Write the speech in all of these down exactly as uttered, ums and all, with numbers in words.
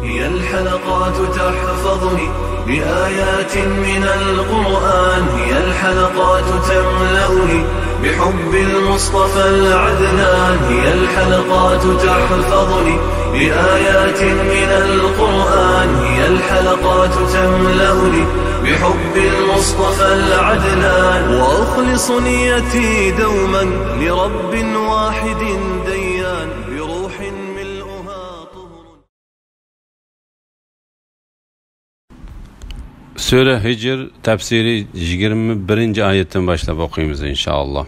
هي الحلقات تحفظني بآيات من القرآن، هي الحلقات تملأني بحب المصطفى العدنان، هي الحلقات تحفظني بآيات من القرآن، هي الحلقات تملأني بحب المصطفى العدنان، وأخلص نيتي دوما لرب واحد ديان، بروح ملؤها طهر. سۈرە ھىجر تەپسىرى يىگىرمە بىرىنچى ئايەتتىن باشلاپ ئوقۇيمىز، ئىنشائاللا.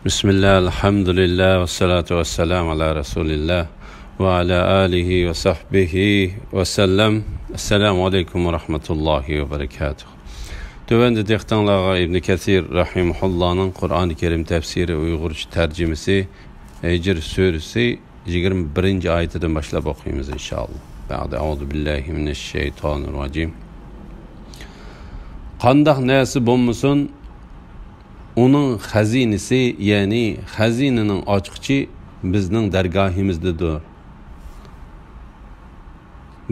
بىسمىللا، ئەلھەمدۇلىللا، ۋەسسالاتۇ ۋەسسالامۇ ئالا رەسۇلىللا ۋە ئالا ئالىھى ۋە سەھبىھى ۋەسەللەم. ئەسسالامۇ ئەلەيكۇم ۋە رەھمەتۇللاھى ۋە بەرىكاتۇھ. تۆۋەندە دىققىتىڭلارغا ئىبنى كەسىر رەھىمەھۇللانىڭ قۇرئانى كەرىم تەپسىرى ئۇيغۇرچە تەرجىمىسى، ھىجر سۈرىسى، يىگىرمە بىرىنچى ئايىتىدىن باشلاپ ئوقۇيمىز، ئىنشائاللا. بەئدە، ئەئۇزۇ بىللاھى مىنەششەيتانىرراجىم. قانداق نەرسە بولمىسۇن، ئۇنىڭ خەزىنىسى، يەنى خەزىنىنىڭ ئاچقۇچى بىزنىڭ دەرگاھىمىزدىدۇر.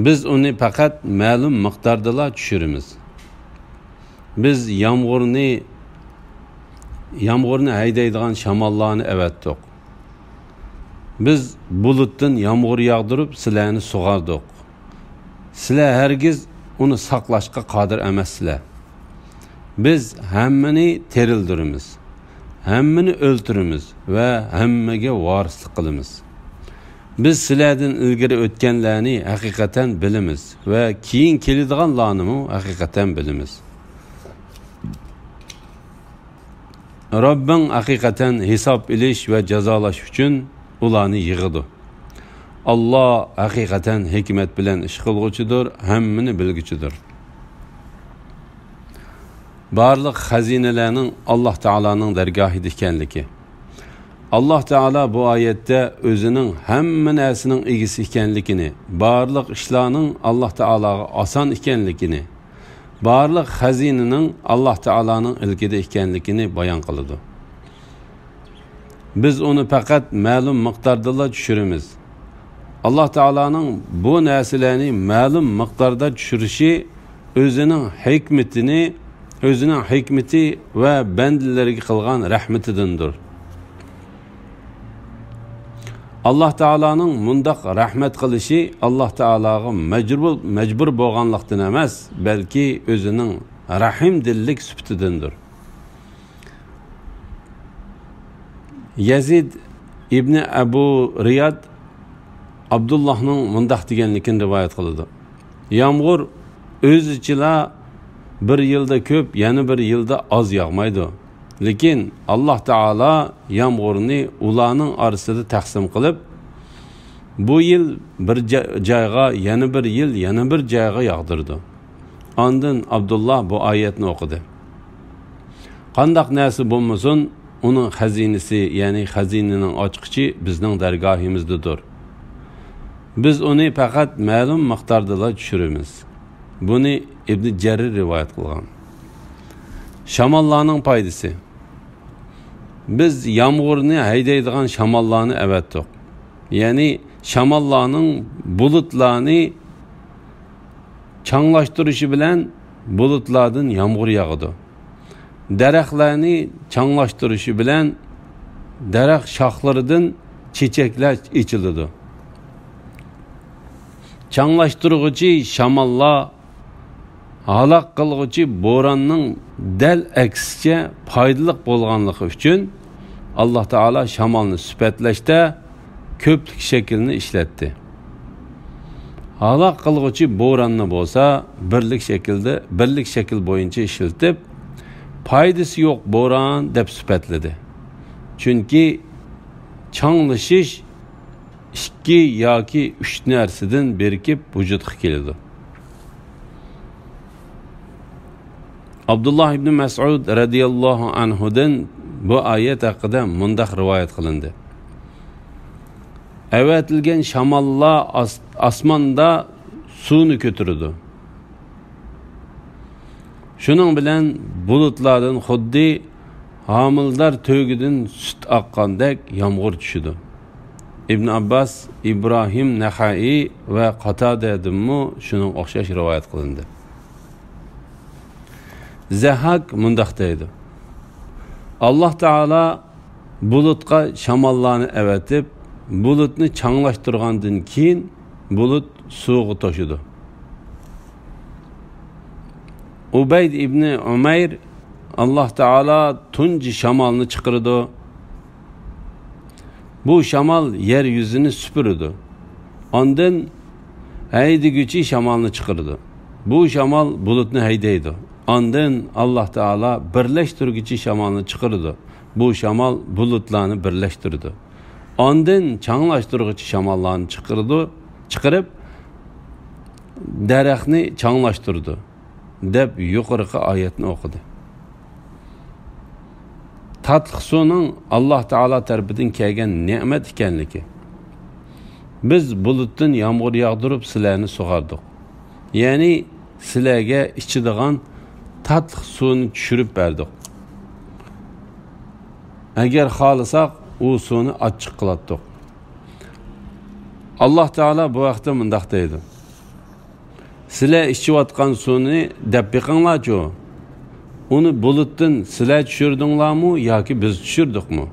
بىز ئۇنى پەقەت مەلۇم مىقداردىلا چۈشۈرىمىز. بىز يامغۇرنى، يامغۇرنى ھەيدەيدىغان شاماللارنى ئەۋەتتۇق. بىز بۇلۇتتىن يامغۇر ياغدۇرۇپ، سىلەرنى سۇغاردۇق. سىلەر ھەرگىز ئۇنى ساقلاشقا قادىر ئەمەسسىلەر. بىز ھەممىنى تىرىلدۈرىمىز، ھەممىنى ئۆلتۈرىمىز ۋە ھەممىگە ۋارىسلىق قىلىمىز. بىز سىلەردىن ئىلگىرى ئۆتكەنلەرنى ھەقىقەتەن بىلىمىز ۋە كېيىن كېلىدىغانلارنىمۇ ھەقىقەتەن بىلىمىز. رەببىڭ ھەقىقەتەن ھېساب ئېلىش ۋە جازالاش ئۈچۈن ئۇلارنى يىغىدۇ. ئاللا ھەقىقەتەن ھېكمەت بىلەن ئىش قىلغۇچىدۇر، ھەممىنى بىلگۈچىدۇر. بارلىق خەزىنىلەرنىڭ ئاللا تائالانىڭ دەرگاھىدا ئىكەنلىكى. ئاللا تائالا بۇ ئايەتتە ئۆزىنىڭ ھەممە نەرسىنىڭ ئىگىسى ئىكەنلىكىنى، بارلىق ئىشلارنىڭ ئاللا تائالاغا ئاسان ئىكەنلىكىنى، بارلىق خەزىنىنىڭ ئاللا تائالانىڭ ئىلكىدە ئىكەنلىكىنى بايان قىلىدۇ. بىز ئۇنى پەقەت مەلۇم مىقداردىلا چۈشۈرىمىز. ئاللا تائالانىڭ بۇ نەرسىلەرنى مەلۇم مىقداردا چۈشۈرۈشى ئۆزىنىڭ ھېكمىتىنى، ئۆزىنىڭ ھېكمىتى ۋە بەندىلىرىگە قىلغان رەھمىتىدىندۇر. ئاللا تائالانىڭ مۇنداق رەھمەت قىلىشى ئاللا تائالاغا مەجبۇر، مەجبۇر بولغانلىقتىن ئەمەس، بەلكى ئۆزىنىڭ رەھىمدىللىك سۈپىتىدىندۇر. يەزىد ئىبنى ئەبۇ رىياد ئابدۇللاھنىڭ مۇنداق دېگەنلىكىنى رىۋايەت قىلىدۇ: يامغۇر ئۆزىچىلا بىر يىلدا كۆپ، يەنە بىر يىلدا ئاز ياغمايدۇ. لېكىن ئاللا تائالا يامغۇرنى ئۇلارنىڭ ئارىسىدا تەقسىم قىلىپ، بۇ يىل بىر جا-، جايغا، يەنە بىر يىل يەنە بىر جايغا ياغدۇرىدۇ. ئاندىن ئابدۇللا بۇ ئايەتنى ئوقۇدى: قانداق نەرسە بولمىسۇن، ئۇنىڭ خەزىنىسى، يەنى خەزىنىنىڭ ئاچقۇچى بىزنىڭ دەرگاھىمىزدىدۇر. بىز ئۇنى پەقەت مەلۇم مىقداردىلا چۈشۈرىمىز. بۇنى ئىبنى جەرىر رىۋايەت قىلغان. شاماللارنىڭ پايدىسى. بىز يامغۇرنى ھەيدەيدىغان شاماللارنى ئەۋەتتۇق. يەنى شاماللارنىڭ بۇلۇتلارنى چاڭلاشتۇرۇشى بىلەن بۇلۇتلاردىن يامغۇر ياغىدۇ. دەرەخلەرنى چاڭلاشتۇرۇشى بىلەن دەرەخ شاخلىرىدىن چېچەكلەر ئېچىلىدۇ. چاڭلاشتۇرغۇچى شاماللار ھالاك قىلغۇچى بوراننىڭ دەل ئەكسىچە پايدىلىق بولغانلىقى ئۈچۈن، ئاللا تائالا شامالنى سۈپەتلەشتە كۆپلۈك شەكىلنى ئىشلەتتى. ھالاك قىلغۇچى بوراننى بولسا بىرلىك شەكىلدە، بىرلىك شەكىل بويىچە ئىشلىتىپ، پايدىسى يوق بوران دەپ سۈپەتلىدى. چۈنكى چاڭلىشىش ئىككى ياكى ئۈچ نەرسىدىن بىرىكىپ ۋۇجۇدقا كېلىدۇ. ئابدۇللا ئىبنى مەسئۇد رەزىياللاھۇ ئەنھۇدىن بۇ ئايەت ھەققىدە مۇنداق رىۋايەت قىلىندى: ئەۋەتىلگەن شاماللار ئاس-، ئاسماندا سۇنى كۆتۈرىدۇ. شۇنىڭ بىلەن بۇلۇتلاردىن خۇددى ھامىلىدار تۆگىدىن سۈت ئاققاندەك يامغۇر چۈشىدۇ. ئىبن ئابباس، ئىبراھىم نەخەئىي ۋە قاتادەدىنمۇ شۇنىڭغا ئوخشاش رىۋايەت قىلىندى. زەھھاك مۇنداق دەيدۇ: ئاللاھ تائالا بۇلۇتقا شاماللارنى ئەۋەتىپ، بۇلۇتنى چاڭلاشتۇرغاندىن كېيىن، بۇلۇت سۇغا توشىدۇ. ئۇبەيد ئىبنى ئۇمەير: ئاللاھ تائالا تۇنجى شامالنى چىقىرىدۇ. بۇ شامال يەر يۈزىنى سۈپۈرىدۇ. ئاندىن ھەيدىگۈچى شامالنى چىقىرىدۇ. بۇ شامال بۇلۇتنى ھەيدەيدۇ. ئاندىن ئاللاھ تائالا بىرلەشتۈرگۈچى شامالنى چىقىرىدۇ. بۇ شامال بۇلۇتلارنى بىرلەشتۈرىدۇ. ئاندىن چاڭلاشتۇرغۇچى شاماللارنى چىقىرىدۇ، چىقىرىپ، دەرەخنى چاڭلاشتۇرىدۇ، دەپ يۇقىرىقى ئايەتنى ئوقۇدى. تاتلىق سۇنىڭ ئاللاھ تائالا تەرىپىدىن كەلگەن نېمەت ئىكەنلىكى. بىز بۇلۇتتىن يامغۇر ياغدۇرۇپ سىلەرنى سۇغاردۇق. يەنى سىلەرگە ئىچىدىغان تاتلىق سۇنى چۈشۈرۈپ بەردۇق. ئەگەر خالىساق، ئۇ سۇنى ئاچچىق قىلاتتۇق. ئاللاھ تائالا بۇ ھەقتە مۇنداق دەيدۇ: سىلەر ئىچىۋاتقان سۇنى دەپ بېقىڭلارچۇ، ئۇنى بۇلۇتتىن سىلەر چۈشۈردۈڭلارمۇ ياكى بىز چۈشۈردۇقمۇ؟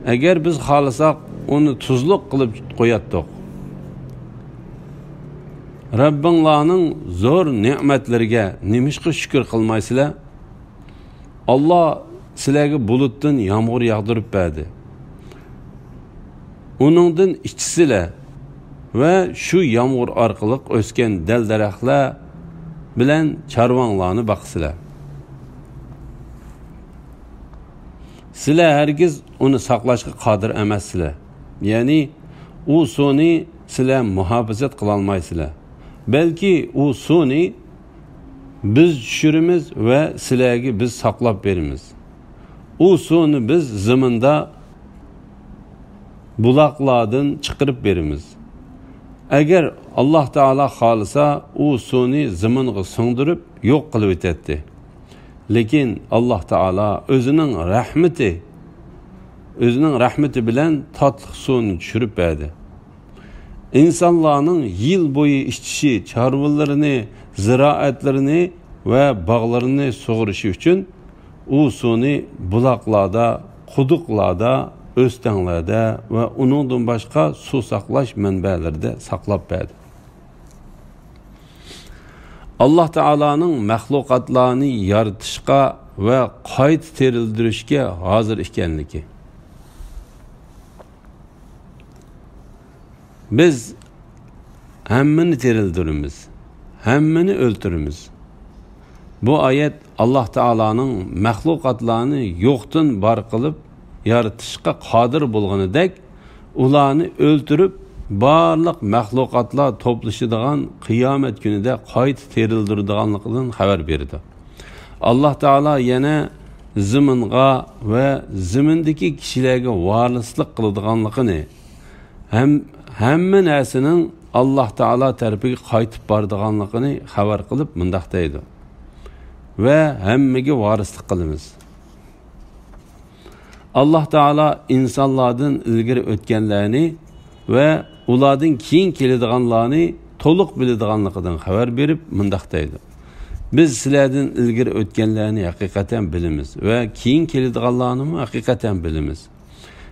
ئەگەر بىز خالىساق، ئۇنى تۇزلۇق قىلىپ قوياتتۇق. رەببىڭلارنىڭ زور نېمەتلىرىگە نېمىشقا شۈكۈر قىلمايسىلەر؟ ئاللاھ سىلەرگە بۇلۇتتىن يامغۇر ياغدۇرۇپ بەردى. ئۇنىڭدىن ئىچىسىلەر ۋە شۇ يامغۇر ئارقىلىق ئۆسكەن دەل-دەرەخلەر بىلەن چارۋاڭلارنى باقىسىلەر. سىلەر ھەرگىز ئۇنى ساقلاشقا قادىر ئەمەسسىلەر. يەنى ئۇ سۇنى سىلەر مۇھاپىزەت قىلالمايسىلەر. بەلكى ئۇ سۇنى بىز چۈشۈرىمىز ۋە سىلەرگە بىز ساقلاپ بېرىمىز. ئۇ سۇنى بىز زېمىندا بۇلاقلاردىن چىقىرىپ بېرىمىز. ئەگەر ئاللاھ تائالا خالىسا، ئۇ سۇنى زېمىنغا سىڭدۈرۈپ يوق قىلىۋېتەتتى. لېكىن ئاللاھ تائالا ئۆزىنىڭ رەھمىتى، ئۆزىنىڭ رەھمىتى بىلەن تاتلىق سۇنى چۈشۈرۈپ بەردى. ئىنسانلارنىڭ يىل بويى ئىچىشى، چارۋىلىرىنى، زىرائەتلىرىنى ۋە باغلىرىنى سۇغىرىشى ئۈچۈن ئۇ سۇنى بۇلاقلاردا، قۇدۇقلاردا، ئۆستەڭلەردە ۋە ئۇنىڭدىن باشقا سۇ ساقلاش مەنبەلىرىدە ساقلاپ بەردى. ئاللاھ تائالانىڭ مەخلۇقاتلارنى يارىتىشقا ۋە قايتا تىرىلدۈرۈشكە ھازىر ئىكەنلىكى. بىز ھەممىنى تىرىلدۈرىمىز، ھەممىنى ئۆلتۈرىمىز. بۇ ئايەت ئاللاھ تائالانىڭ مەخلۇقاتلارنى يوقتىن بار قىلىپ يارىتىشقا قادىر بولغىنىدەك، ئۇلارنى ئۆلتۈرۈپ، بارلىق مەخلۇقاتلار توپلىشىدىغان قىيامەت كۈنىدە قايتا تىرىلدۈرىدىغانلىقىدىن خەۋەر بېرىدۇ. ئاللاھ تائالا يەنە زېمىنغا ۋە زېمىندىكى كىشىلەرگە ۋارىسلىق قىلىدىغانلىقىنى، ھەم، ھەممە نەرسىنىڭ ئاللاھ تائالا تەرىپىگە قايتىپ بارىدىغانلىقىنى خەۋەر قىلىپ مۇنداق دەيدۇ: ۋە ھەممىگە ۋارىسلىق قىلىمىز. ئاللاھ تائالا ئىنسانلاردىن ئىلگىرى ئۆتكەنلەرنى ۋە ئۇلاردىن كېيىن كېلىدىغانلارنى تولۇق بىلىدىغانلىقىدىن خەۋەر بېرىپ مۇنداق دەيدۇ: بىز سىلەردىن ئىلگىرى ئۆتكەنلەرنى ھەقىقەتەن بىلىمىز ۋە كېيىن كېلىدىغانلارنىمۇ ھەقىقەتەن بىلىمىز.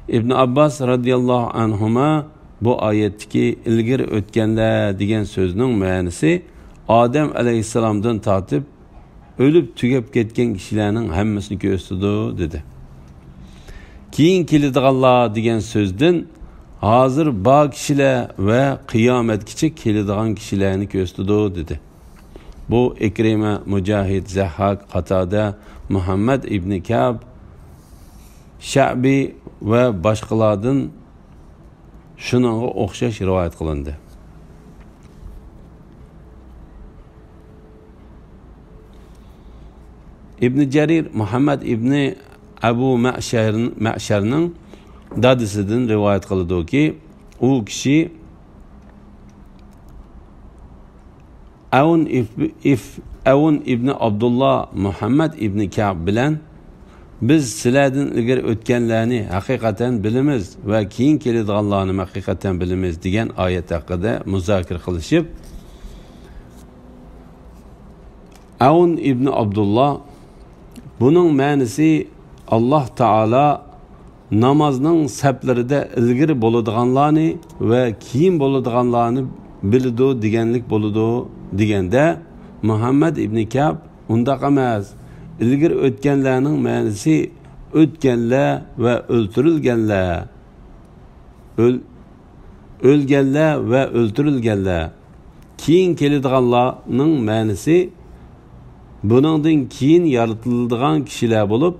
ئىبن ئابباس رەزىياللاھۇ ئەنھۇما بۇ ئايەتتىكى ئىلگىرى ئۆتكەنلەر دېگەن سۆزنىڭ مەنىسى ئادەم ئەلەيھىسسالامدىن تارتىپ ئۆلۈپ تۈگەپ كەتكەن كىشىلەرنىڭ ھەممىسىنى كۆرسىتىدۇ، دېدى. كېيىن كېلىدىغانلار دېگەن سۆزدىن ھازىر بار كىشىلەر ۋە قىيامەتكىچە كېلىدىغان كىشىلەرنى كۆرسىتىدۇ، دېدى. بۇ ئىكرىمە، مۇجاھىد، زەھھاك، قاتادە، مۇھەممەد ئىبنى كەب، شەبى ۋە باشقىلاردىن شۇنىڭغا ئوخشاش رىۋايەت قىلىندى. ئىبنى جەرىر مۇھەممەد ئىبنى ئەبۇ مەشەر، مەشەرنىڭ دادىسىدىن رىۋايەت قىلىدۇكى، ئۇ كىشى ئەۋن ئىف-، ئىف-، ئەۋن ئىبنى ئابدۇللا مۇھەممەد ئىبنى كەب بىلەن بىز سىلەردىن ئىلگىرى ئۆتكەنلەرنى ھەقىقەتەن بىلىمىز ۋە كېيىن كېلىدىغانلارنىمۇ ھەقىقەتەن بىلىمىز» دېگەن ئايەت ھەققىدە مۇزاكىرە قىلىشىپ، ئەۋن ئىبنى ئابدۇللا: بۇنىڭ مەنىسى، ئاللاھ تائالا نامازنىڭ سەپلىرىدە ئىلگىرى بولىدىغانلارنى ۋە كېيىن بولىدىغانلارنى بىلىدۇ دېگەنلىك بولىدۇ، دېگەندە، مۇھەممەد ئىبنى كەب: ئۇنداق ئەمەس، ئىلگىرى ئۆتكەنلەرنىڭ مەنىسى ئۆتكەنلەر ۋە ئۆلتۈرۈلگەنلەر، ئۆل-، ئۆلگەنلەر ۋە ئۆلتۈرۈلگەنلەر. كېيىن كېلىدىغانلارنىڭ مەنىسى بۇنىڭدىن كېيىن يارىتىلىدىغان كىشىلەر بولۇپ،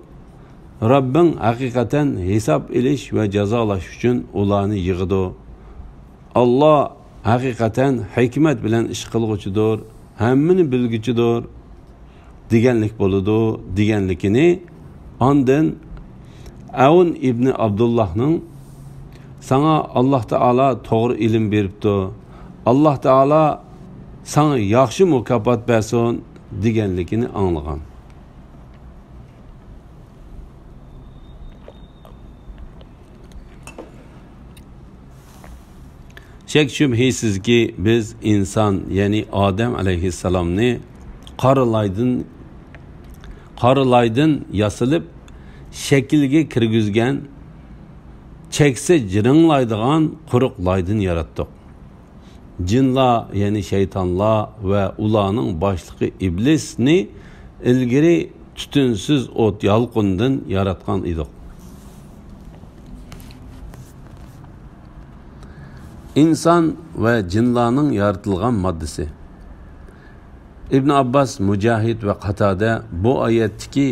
رەببىڭ ھەقىقەتەن ھېساب ئېلىش ۋە جازالاش ئۈچۈن ئۇلارنى يىغىدۇ. ئاللاھ ھەقىقەتەن ھېكمەت بىلەن ئىش قىلغۇچىدۇر، ھەممىنى بىلگۈچىدۇر دېگەنلىك بولىدۇ، دېگەنلىكىنى. ئاندىن ئەۋن ئىبنى ئابدۇللاھنىڭ: ساڭا ئاللاھ تائالا توغرا ئىلىم بېرىپتۇ، ئاللاھ تائالا ساڭا ياخشى مۇكاپات بەرسۇن، دېگەنلىكىنى ئاڭلىغان. شەك-شۈبھىسىزكى، بىز ئىنسان، يەنى ئادەم ئەلەيھىسسالامنى قارا لايدىن، قارا لايدىن ياسىلىپ، شەكىلگە كىرگۈزگەن، چەكسە جىرىڭلايدىغان قۇرۇق لايدىن ياراتتۇق. جىنلار، يەنى شەيتانلار ۋە ئۇلارنىڭ باشلىقى ئىبلىسنى ئىلگىرى تۈتۈنسىز ئوت يالقۇندىن ياراتقان ئىدۇق. ئىنسان ۋە جىنلارنىڭ يارىتىلغان ماددىسى. ئىبن ئابباس، مۇجاھىد ۋە قاتادە بۇ ئايەتتىكى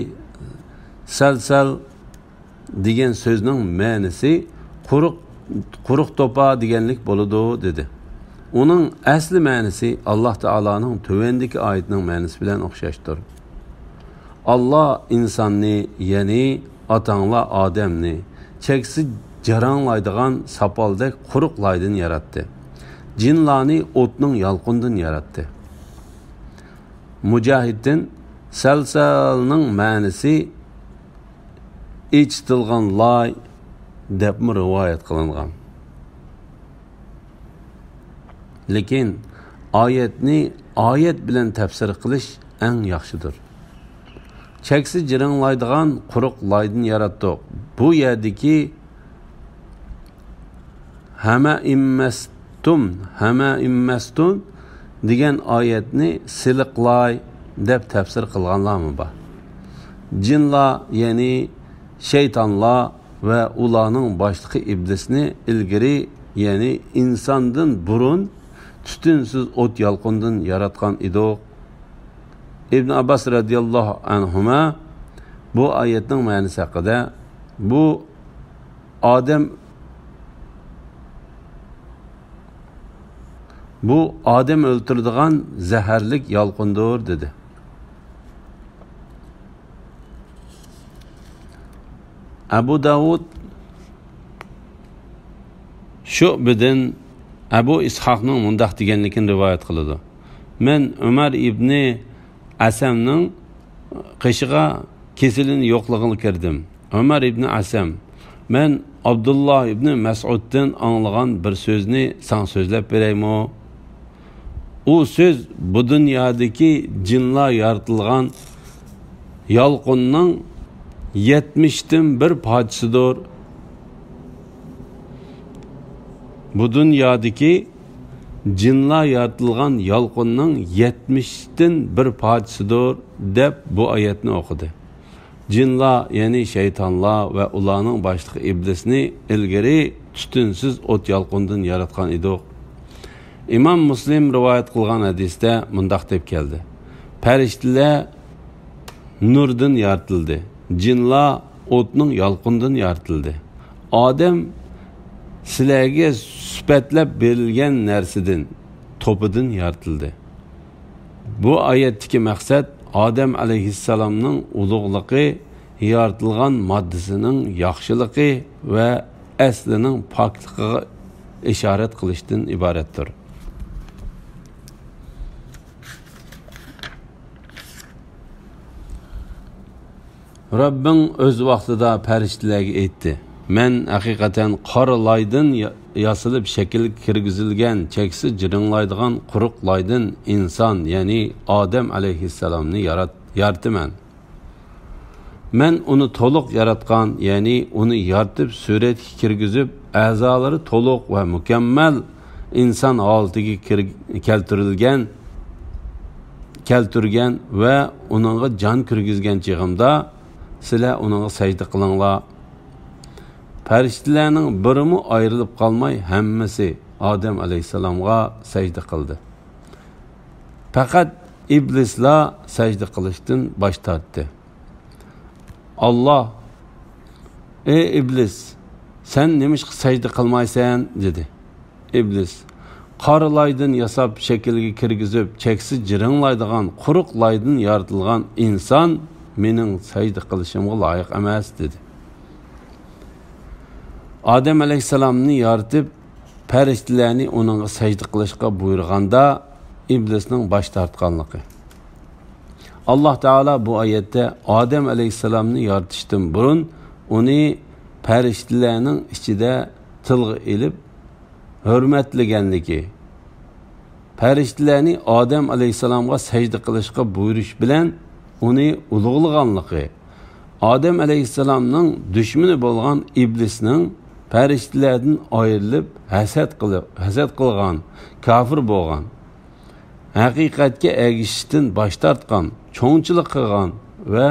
سەلسەل دېگەن سۆزنىڭ مەنىسى قۇرۇق، قۇرۇق توپا دېگەنلىك بولىدۇ، دېدى. ئۇنىڭ ئەسلى مەنىسى ئاللاھ تائالانىڭ تۆۋەندىكى ئايىتىنىڭ مەنىسى بىلەن ئوخشاشتۇر. ئاللاھ ئىنساننى، يەنى ئاتاڭلار ئادەمنى چەكسىز جاراڭلايدىغان ساپالدەك قۇرۇق لايدىن ياراتتى. جىنلارنى ئوتنىڭ يالقۇنىدىن ياراتتى. مۇجاھىدتىن سەلسەلنىڭ مەنىسى ئېچىتىلغان لاي دەپمۇ رىۋايەت قىلىنغان. لېكىن ئايەتنى ئايەت بىلەن تەپسىر قىلىش ئەڭ ياخشىدۇر. چەكسىز جىرىڭلايدىغان قۇرۇق لايدىن ياراتتۇق. بۇ يەردىكى ھەمە ئىممەستۇم، ھەمە ئىممەستۇم دېگەن ئايەتنى سىلىقلاي دەپ تەپسىر قىلغانلارمۇ بار. جىنلار، يەنى شەيتانلار ۋە ئۇلارنىڭ باشلىقى ئىبلىسنى ئىلگىرى، يەنى ئىنساندىن بۇرۇن تۈتۈنسىز ئوت يالقۇندىن ياراتقان ئىدۇق. ئىبن ئابباس رەزىياللاھۇ ئەنھۇما بۇ ئايەتنىڭ مەنىسى ھەققىدە، بۇ ئادەم، بۇ ئادەم ئۆلتۈرىدىغان زەھەرلىك يالقۇندۇر، دېدى. ئەبۇ داۋۇد شۇئبىدىن ئەبۇ ئىسھاقنىڭ مۇنداق دېگەنلىكىنى رىۋايەت قىلىدۇ: مەن ئۆمەر ئىبنى ئەسەمنىڭ قېشىغا كېسىلىنى يوقلىغىلى كىردىم. ئۆمەر ئىبنى ئەسەم: مەن ئابدۇللا ئىبنى مەسئۇدتىن ئاڭلىغان بىر سۆزنى ساڭا سۆزلەپ بېرەيمۇ؟ ئۇ سۆز بۇ دۇنيادىكى جىنلار يارىتىلغان يالقۇننىڭ يەتمىشتىن بىر پارچىسىدۇر. بۇ دۇنيادىكى جىنلار يارىتىلغان يالقۇننىڭ يەتمىشتىن بىر پارچىسىدۇر، دەپ بۇ ئايەتنى ئوقۇدى. جىنلار، يەنى شەيتانلار ۋە ئۇلارنىڭ باشلىقى ئىبلىسنى ئىلگىرى تۈتۈنسىز ئوت يالقۇندىن ياراتقان ئىدۇق. ئىمام مۇسلىم رىۋايەت قىلغان ھەدىستە مۇنداق دەپ كەلدى: پەرىشتىلەر نۇردىن يارىتىلدى، جىنلار ئوتنىڭ يالقۇنىدىن يارىتىلدى. ئادەم سىلەرگە سۈپەتلەپ بېرىلگەن نەرسىدىن، توپىدىن يارىتىلدى. بۇ ئايەتتىكى مەقسەت ئادەم ئەلەيھىسسالامنىڭ ئۇلۇغلۇقى، يارىتىلغان ماددىسىنىڭ ياخشىلىقى ۋە ئەسلىنىڭ پاكلىقىغا ئىشارەت قىلىشتىن ئىبارەتتۇر. رەببىڭ ئۆز ۋاقتىدا پەرىشتىلەرگە ئېيتتى، مەن ھەقىقەتەن قارا لايدىن يا-، ياسىلىپ شەكىلگە كىرگۈزۈلگەن، چەكسىز جىرىڭلايدىغان قۇرۇق لايدىن ئىنسان، يەنى ئادەم ئەلەيھىسسالامنى يارات-، يارىتىمەن. مەن ئۇنى تولۇق ياراتقان، يەنى ئۇنى يارىتىپ سۈرەتكە كىرگۈزۈپ، ئەزالىرى تولۇق ۋە مۇكەممەل ئىنسان ھالىتىگە كىر-، كەلتۈرۈلگەن، كەلتۈرگەن ۋە ئۇنىڭغا جان كىرگۈزگەن چېغىمدا، سىلەر ئۇنىڭغا سەجدە قىلىڭلار. پەرىشتىلەرنىڭ بىرىمۇ ئايرىلىپ قالماي، ھەممىسى ئادەم ئەلەيھىسسالامغا سەجدە قىلدى. پەقەت ئىبلىسلا سەجدە قىلىشتىن باش تارتتى. ئاللا، ئەي ئىبلىس، سەن نېمىشقا سەجدە قىلمايسەن؟ دېدى. ئىبلىس، قارا لايدىن ياساپ، شەكىلگە كىرگۈزۈپ، چەكسىز جىرىڭلايدىغان قۇرۇق لايدىن يارىتىلغان ئىنسان مېنىڭ سەجدە قىلىشىمغا لايىق ئەمەس، دېدى. ئادەم ئەلەيھىسسالامنى يارىتىپ، پەرىشتىلەرنى ئۇنىڭغا سەجدە قىلىشقا بۇيرۇغاندا، ئىبلىسنىڭ باش تارتقانلىقى. ئاللا تائالا بۇ ئايەتتە ئادەم ئەلەيھىسسالامنى يارىتىشتىن بۇرۇن ئۇنى پەرىشتىلەرنىڭ ئىچىدە تىلغا ئېلىپ ھۆرمەتلىگەنلىكى، پەرىشتىلەرنى ئادەم ئەلەيھىسسالامغا سەجدە قىلىشقا بۇيرۇش بىلەن ئۇنى ئۇلۇغلىغانلىقى، ئادەم ئەلەيھىسسالامنىڭ دۈشمىنى بولغان ئىبلىسنىڭ پەرىشتىلەردىن ئايرىلىپ ھەسەت قىلىپ، ھەسەت قىلغان، كاپىر بولغان، ھەقىقەتكە ئەگىشىشتىن باش تارتقان، چوڭچىلىق قىلغان ۋە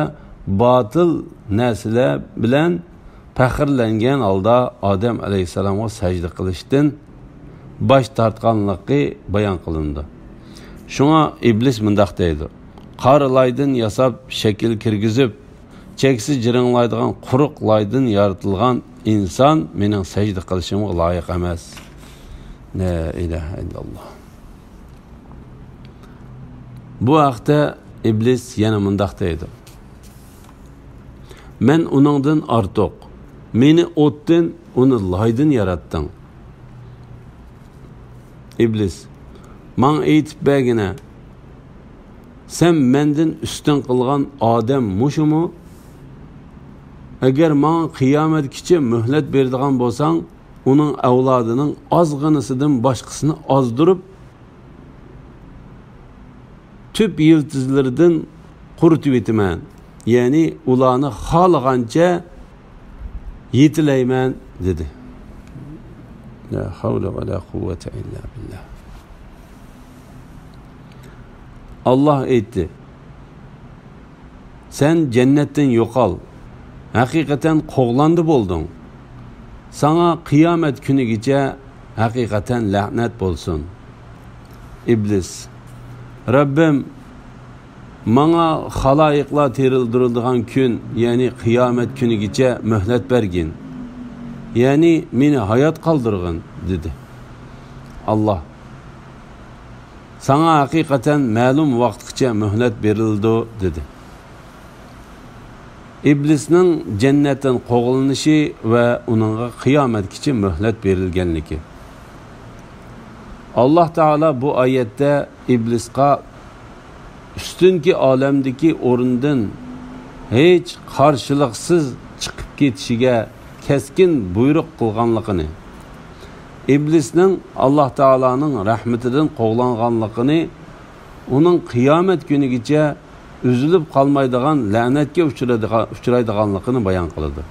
باتىل نەرسىلەر بىلەن پەخىرلەنگەن ھالدا ئادەم ئەلەيھىسسالامغا سەجدە قىلىشتىن باش تارتقانلىقى بايان قىلىنىدۇ. شۇڭا ئىبلىس مۇنداق دەيدۇ، قارا لايدىن ياساپ شەكىل كىرگۈزۈپ، چەكسىز جىرىڭلايدىغان قۇرۇق لايدىن يارىتىلغان ئىنسان مېنىڭ سەجدە قىلىشىمغا لايىق ئەمەس. لا ئىلاھە ئىللاللا. بۇ ھەقتە ئىبلىس يەنە مۇنداق دەيدۇ، مەن ئۇنىڭدىن ئارتۇق، مېنى ئوتتىن، ئۇنى لايدىن ياراتتىڭ. ئىبلىس، ماڭا ئېيتىپ بەرگىنە، سەن مەندىن ئۈستۈن قىلغان ئادەم مۇشۇمۇ؟ ئەگەر ماڭا قىيامەتكىچە مۆھلەت بېرىدىغان بولساڭ، ئۇنىڭ ئەۋلادىنىڭ ئازغىنىسىدىن باشقىسىنى ئازدۇرۇپ، تۈپ يىلتىزلىرىدىن قۇرۇتۇۋېتىمەن، يەنى ئۇلارنى خالىغانچە يېتىلەيمەن، دېدى. لا حول ولا قوة إلا بالله. ئاللا ئېيتتى، سەن جەننەتتىن يوقال، ھەقىقەتەن قوغلاندى بولدۇڭ. ساڭا قىيامەت كۈنىگىچە ھەقىقەتەن لەنەت بولسۇن. ئىبلىس، رەببىم، ماڭا خالايىقلار تىرىلدۈرۈلىدىغان كۈن، يەنى قىيامەت كۈنىگىچە مۆھلەت بەرگىن. يەنى مېنى ھايات قالدۇرغىن، دېدى. ئاللا، ساڭا ھەقىقەتەن مەلۇم ۋاقىتقىچە مۆھلەت بېرىلىدۇ، دېدى. ئىبلىسنىڭ جەننەتتىن قوغلىنىشى ۋە ئۇنىڭغا قىيامەتكىچە مۆھلەت بېرىلگەنلىكى. ئاللا تائالا بۇ ئايەتتە ئىبلىسقا ئۈستۈنكى ئالەمدىكى ئورنىدىن ھېچ قارشىلىقسىز چىقىپ كېتىشىگە كەسكىن بۇيرۇق قىلغانلىقىنى، ئىبلىسنىڭ ئاللا تائالانىڭ رەھمىتىدىن قوغلانغانلىقىنى، ئۇنىڭ قىيامەت كۈنىگىچە ئۈزۈلۈپ قالمايدىغان لەنەتكە ئۇچرايدىغا-، ئۇچرايدىغانلىقىنى بايان قىلىدۇ.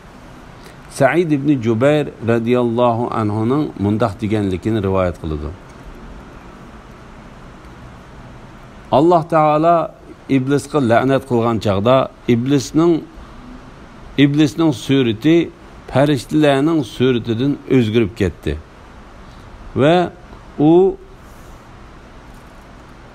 سەئىد ئىبنى جۇبەير رەزىياللاھۇ ئەنھۇنىڭ مۇنداق دېگەنلىكىنى رىۋايەت قىلىدۇ. ئاللا تائالا ئىبلىسقا لەنەت قىلغان چاغدا ئىبلىسنىڭ، ئىبلىسنىڭ سۈرىتى پەرىشتىلەرنىڭ سۈرىتىدىن ئۆزگىرىپ كەتتى ۋە ئۇ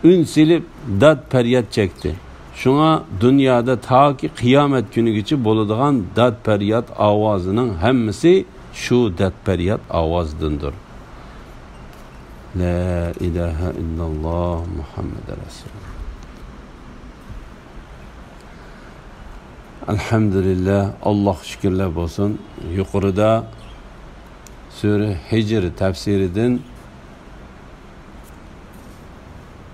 ئۈن سېلىپ داد-پەرياد چەكتى. شۇڭا دۇنيادا تاكى قىيامەت كۈنىگىچە بولىدىغان داد-پەرياد ئاۋازىنىڭ ھەممىسى شۇ داد-پەرياد ئاۋازىدىندۇر. لا ئىلاھە ئىللاللا مۇھەممەد رەسۇلۇللا. ئەلھەمدۇلىللا، ئاللاھقا شۈكۈرلەر بولسۇن. يۇقىرىدا سۈرە ھىجر تەپسىرىدىن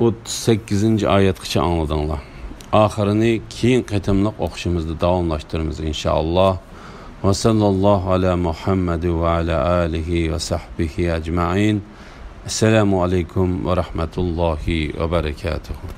ئوتتۇز سەككىزىنچى ئايەتكىچە ئاڭلىدىڭلار. ئاخىرىنى كېيىنكى قېتىملىق ئوقۇشىمىزدا داۋاملاشتۇرىمىز، ئىنشائاللا. ۋە ساللاللاھۇ ئەلا مۇھەممەد ۋە ئەلا ئالىھى ۋە سەھبىھى ئەجمەئىن. ئەسسالامۇ ئەلەيكۇم ۋە رەھمەتۇللاھى ۋە بەرەكاتۇھۇ.